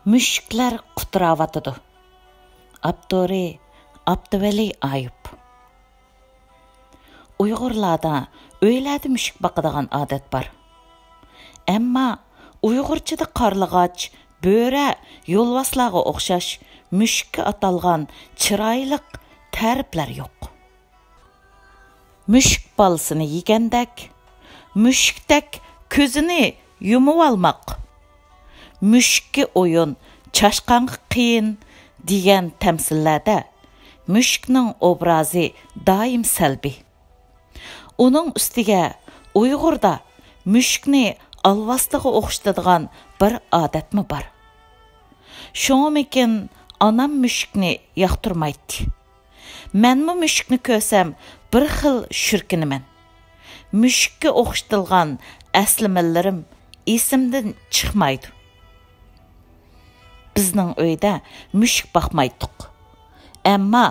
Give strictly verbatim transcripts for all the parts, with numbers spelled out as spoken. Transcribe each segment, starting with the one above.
مۈشۈكلەر قۇتراۋاتىدۇ. ئاپتورى: ئابدۇۋەلى ئايۇپ. ئۇيغۇرلاردا ئۆيلەردە مۈشۈك باقىدىغان ئادەت بار. ئەمما ئۇيغۇرچىدا قارلىغاچ، بۆرە، يولۋاسلارغا ئوخشاش مۈشۈككە ئاتالغان چىرايلىق تەرىپلەر يوق. مۈشۈك بالىسىنى يېگەندەك، مۈشۈكتەك كۆزىنى يۇمۇۋالماق، مۈشۈككە ئويۇن، چاشقانغا قىيىن دېگەن تەمسىللەردە مۈشۈكنىڭ ئوبرازى دائىم سەلبىي. ئۇنىڭ ئۈستىگە ئۇيغۇردا مۈشۈكنى ئالۋاستىغا ئوخشىتىدىغان بىر ئادەتمۇ بار. شۇڭىمىكىن، ئانام مۈشۈكنى ياقتۇرمايتتى. مەنمۇ مۈشۈكنى كۆرسەم بىر خىل شۈركۈنىمەن. مۈشۈككە ئوخشىتىلغان ئەسلىمىلىرىم ئېسىمدىن چىقمايدۇ. بىزنىڭ ئۆيدە مۈشۈك باقمايتتۇق. ئەمما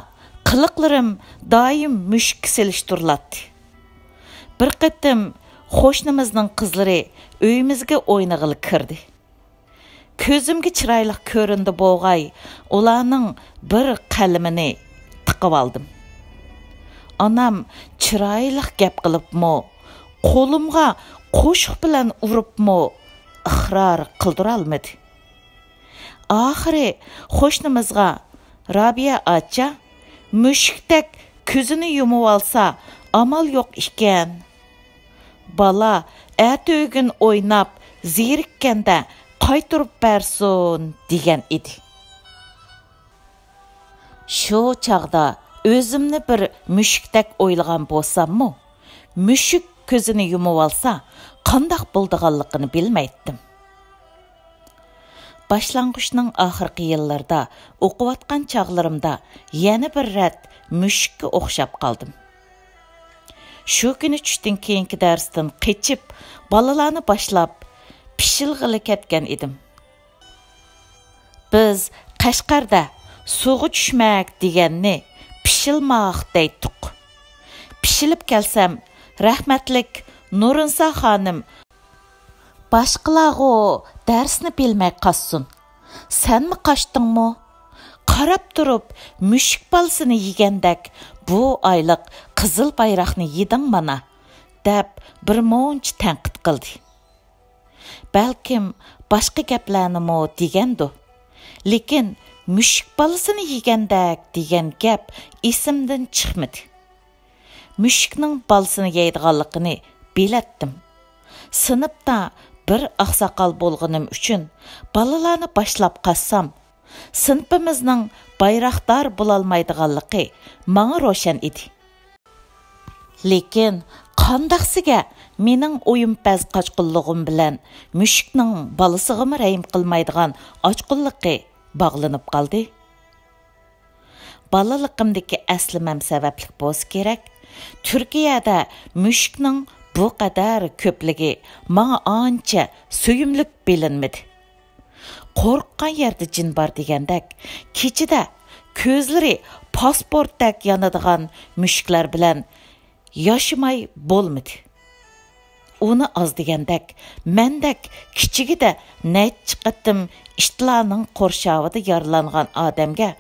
قىلىقلىرىم دائىم مۈشۈككە سېلىشتۇرۇلاتتى. بىر قېتىم قوشنىمىزنىڭ قىزلىرى ئۆيىمىزگە ئوينىغىلى كىردى. كۆزۈمگە چىرايلىق كۆرۈندى بولغاي، ئۇلارنىڭ بىر قەلىمىنى تىقىۋالدىم. ئانام چىرايلىق گەپ قىلىپمۇ، قولۇمغا قوشۇق بىلەن ئۇرۇپمۇ ئىقرار قىلدۇرالمىدى. ئاخىرى قوشنىمىزغا: «رابىيە ئاچا، مۈشۈكتەك كۆزىنى يۇمۇۋالسا ئامال يوق ئىكەن. بالا ئەتىگۈن ئويناپ زېرىككەندە قايتۇرۇپ بەرسۇن» دېگەن ئىدى. شۇ چاغدا ئۆزۈمنى بىر مۈشۈكتەك ئويلىغان بولساممۇ، مۈشۈك كۆزىنى يۇمۇۋالسا قانداق بولىدىغانلىقىنى بىلمەيتتىم. باشلانغۇچنىڭ ئاخىرقى يىللىرىدا ئوقۇۋاتقان چاغلىرىمدا يەنە بىر رەت مۈشۈككە ئوخشاپ قالدىم. شۇ كۈنى چۈشتىن كېيىنكى دەرستىن قېچىپ، بالىلارنى باشلاپ پىشىلغىلى كەتكەن ئىدىم. بىز قەشقەردە سۇغا چۈشمەك دېگەننى پىشىلماق دەيتتۇق. پىشىلىپ كەلسەم، رەھمەتلىك نۇرۇنسا خانىم: «باشقىلارغۇ دەرسنى بىلمەي قالسۇن، سەنمۇ قاچتىڭمۇ؟ قاراپ تۇرۇپ مۈشۈك بالىسىنى يېگەندەك بۇ ئايلىق قىزىل بايراقنى يېدىڭ مانا» دەپ، بىر مۇنچە تەنقىد قىلدى. بەلكىم باشقا گەپلەرنىمۇ دېگەندۇ. لېكىن «مۈشۈك بالىسىنى يېگەندەك» دېگەن گەپ ئېسىمدىن چىقمىدى. مۈشۈكنىڭ بالىسىنى يەيدىغانلىقىنى بىلەتتىم. سىنىپتا بىر ئاقساقال بولغىنىم ئۈچۈن بالىلارنى باشلاپ قاچسام، سىنىپىمىزنىڭ بايراقدار بولالمايدىغانلىقى ماڭا روشەن ئىدى. لېكىن قانداقسىگە مېنىڭ ئويۇنپەز قاچقۇنلۇقۇم بىلەن مۈشۈكنىڭ بالىسىغىمۇ رەھىم قىلمايدىغان ئاچقۇنلۇقى باغلىنىپ قالدى. بالىلىقىمدىكى ئەسلىمەم سەۋەبلىك بولسا كېرەك، تۈركىيەدە مۈشۈكنىڭ بۇ قەدەر كۆپلۈكى ماڭا ئانچە سۆيۈملۈك بىلىنمىدى. «قورققان يەردە جىن بار» دېگەندەك، كېچىدە كۆزلىرى پاسپورتتەك يانىدىغان مۈشۈكلەر بىلەن ياشىماي بولمىدى. ئۇنى ئاز دېگەندەك، مەندەك كىچىكىدە نەچچە قېتىم ئىتلارنىڭ قورشاۋىدا يارىلانغان ئادەمگە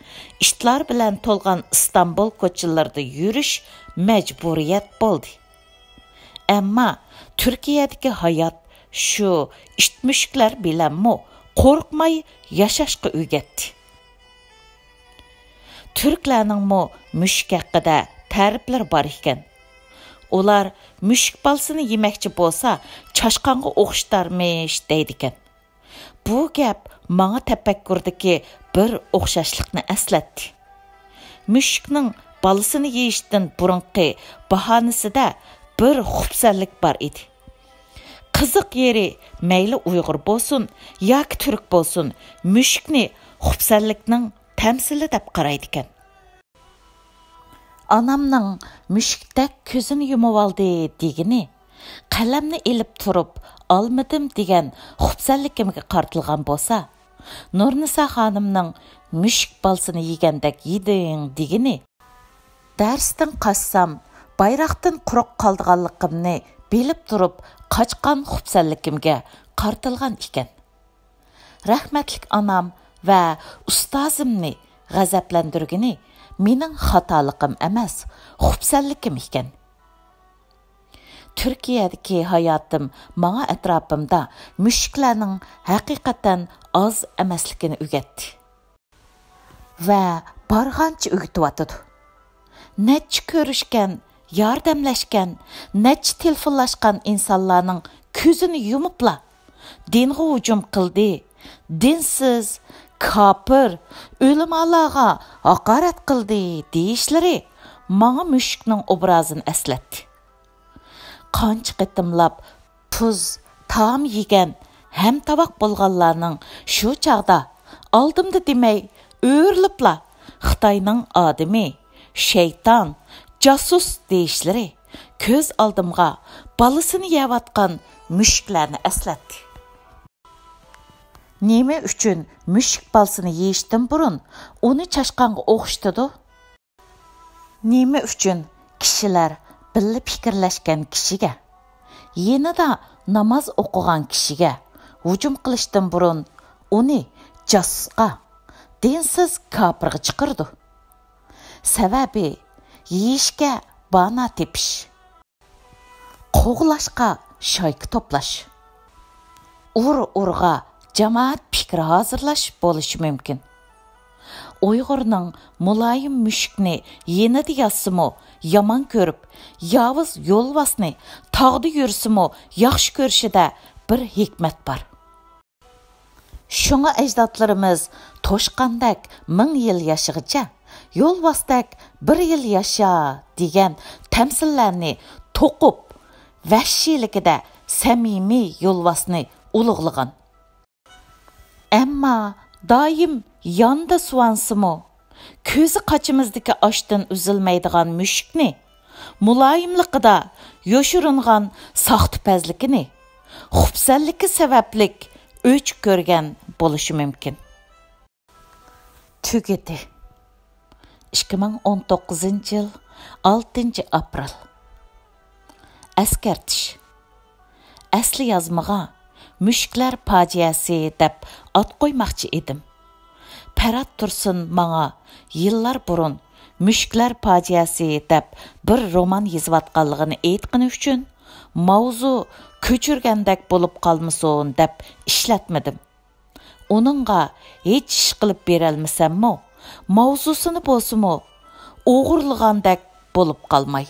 ئىتلار بىلەن تولغان ئىستانبۇل كوچىلىرىدا يۈرۈش مەجبۇرىيەت بولدى. ئەمما تۈركىيەدىكى ھايات شۇ ئىت-مۈشۈكلەر بىلەنمۇ قورقماي ياشاشقا ئۆگەتتى. تۈركلەرنىڭمۇ مۈشۈك ھەققىدە تەرىپلىرى بار ئىكەن. ئۇلار مۈشۈك بالىسىنى يېمەكچى بولسا، چاشقانغا ئوخشىتارمىش دەيدىكەن. بۇ گەپ ماڭا تەپەككۇردىكى بىر ئوخشاشلىقنى ئەسلەتتى. مۈشۈكنىڭ بالىسىنى يېيىشتىن بۇرۇنقى باھانىسىدە بىر خۇپسەنلىك بار ئىدى. قىزىق يېرى، مەيلى ئۇيغۇر بولسۇن ياكى تۈرك بولسۇن، مۈشۈكنى خۇپسەنلىكنىڭ تەمسىلى دەپ قارايدىكەن. ئانامنىڭ «مۈشۈكتەك كۆزىنى يۇمۇۋالدى» دېگىنى، قەلەمنى ئېلىپ تۇرۇپ ئالمىدىم دېگەن خۇپسەنلىكىمگە قارىتىلغان بولسا، نۇرنىسا خانىمنىڭ «مۈشۈك بالىسىنى يېگەندەك يېدىڭ» دېگىنى، دەرستىن قاچسام، بايراقتىن قۇرۇق قالىدىغانلىقىمنى بىلىپ تۇرۇپ قاچقان خۇپسەنلىكىمگە قارىتىلغان ئىكەن. رەھمەتلىك ئانام ۋە ئۇستازىمنى غەزەپلەندۈرگىنى مېنىڭ خاتالىقىم ئەمەس، خۇپسەنلىكىم ئىكەن. تۈركىيەدىكى ھاياتىم ماڭا ئەتراپىمدا مۈشۈكلەرنىڭ ھەقىقەتەن ئاز ئەمەسلىكىنى ئۆگەتتى. ۋە بارغانچە ئۆگىتىۋاتىدۇ. نەچچە كۆرۈشكەن، ياردەملەشكەن، نەچچە تېلېفونلاشقان ئىنسانلارنىڭ كۆزىنى يۇمۇپلا، دىنغا ھۇجۇم قىلدى، دىنسىز، كاپىر، ئۆلىمالارغا ھاقارەت قىلدى دېيىشلىرى ماڭا مۈشۈكنىڭ ئوبرازىنى ئەسلەتتى. قانچە قېتىملاپ تۇز، تائام يېگەن، ھەمتاۋاق بولغانلارنىڭ شۇ چاغدا ئالدىمدا دېمەي، ئۆرۈلۈپلا خىتاينىڭ ئادىمى، شەيتان، جاسۇس دېيىشلىرى كۆز ئالدىمغا بالىسىنى يەۋاتقان مۈشۈكلەرنى ئەسلەتتى. نېمە ئۈچۈن مۈشۈك بالىسىنى يېيىشتىن بۇرۇن ئۇنى چاشقانغا ئوخشىتىدۇ؟ نېمە ئۈچۈن كىشىلەر بىللە پىكىرلەشكەن كىشىگە، يېنىدا ناماز ئوقۇغان كىشىگە ھۇجۇم قىلىشتىن بۇرۇن ئۇنى جاسۇسقا، دىنسىز كاپىرغا چىقىرىدۇ؟ سەۋەبى، يېيىشكە بانا تېپىش، قوغلاشقا شايكا توپلاش، ئۇر-ئۇرغا جامائەت پىكرى ھازىرلاش بولۇشى مۇمكىن. ئۇيغۇرنىڭ مۇلايىم مۈشۈكنى يېنىدا ياتسىمۇ يامان كۆرۈپ، ياۋۇز يولۋاسنى تاغدا يۈرسىمۇ ياخشى كۆرۈشىدە بىر ھېكمەت بار. شۇڭا ئەجدادلىرىمىز توشقاندەك مىڭ يىل ياشىغىچە، يولۋاستەك بىر يىل ياشا دېگەن تەمسىللەرنى توقۇپ، ۋەھشىيلىكىدە سەمىمىي يولۋاسنى ئۇلۇغلىغان. ئەمما دائىم ياندا سۇۋانسىمۇ، كۆزى قاچىمىزدىكى ئاشتىن ئۈزۈلمەيدىغان مۈشۈكنى مۇلايىملىقىدا يوشۇرۇنغان ساختىپەزلىكىنى، خۇپسەنلىكى سەۋەبلىك ئۆچ كۆرگەن بولۇشى مۇمكىن. تۈگىدى. ئىككى مىڭ ئون توققۇزىنچى يىل، ئالتىنچى ئاپرېل. ئەسكەرتىش. ئەسلى يازمىغا مۈشۈكلەر پاجىئەسى دەپ ئات قويماقچى ئىدىم. پەرھات تۇرسۇن ماڭا يىللار بۇرۇن مۈشۈكلەر پاجىئەسى دەپ بىر رومان يېزىۋاتقانلىقىنى ئېيتقىنى ئۈچۈن، ماۋزۇ كۆچۈرگەندەك بولۇپ قالمىسۇن دەپ ئىشلەتمىدىم. ئۇنىڭغا ھېچ ئىش قىلىپ بېرەلمىسەممۇ، ماۋزۇسىنى بولسىمۇ ئوغرىلىغاندەك بولۇپ قالماي.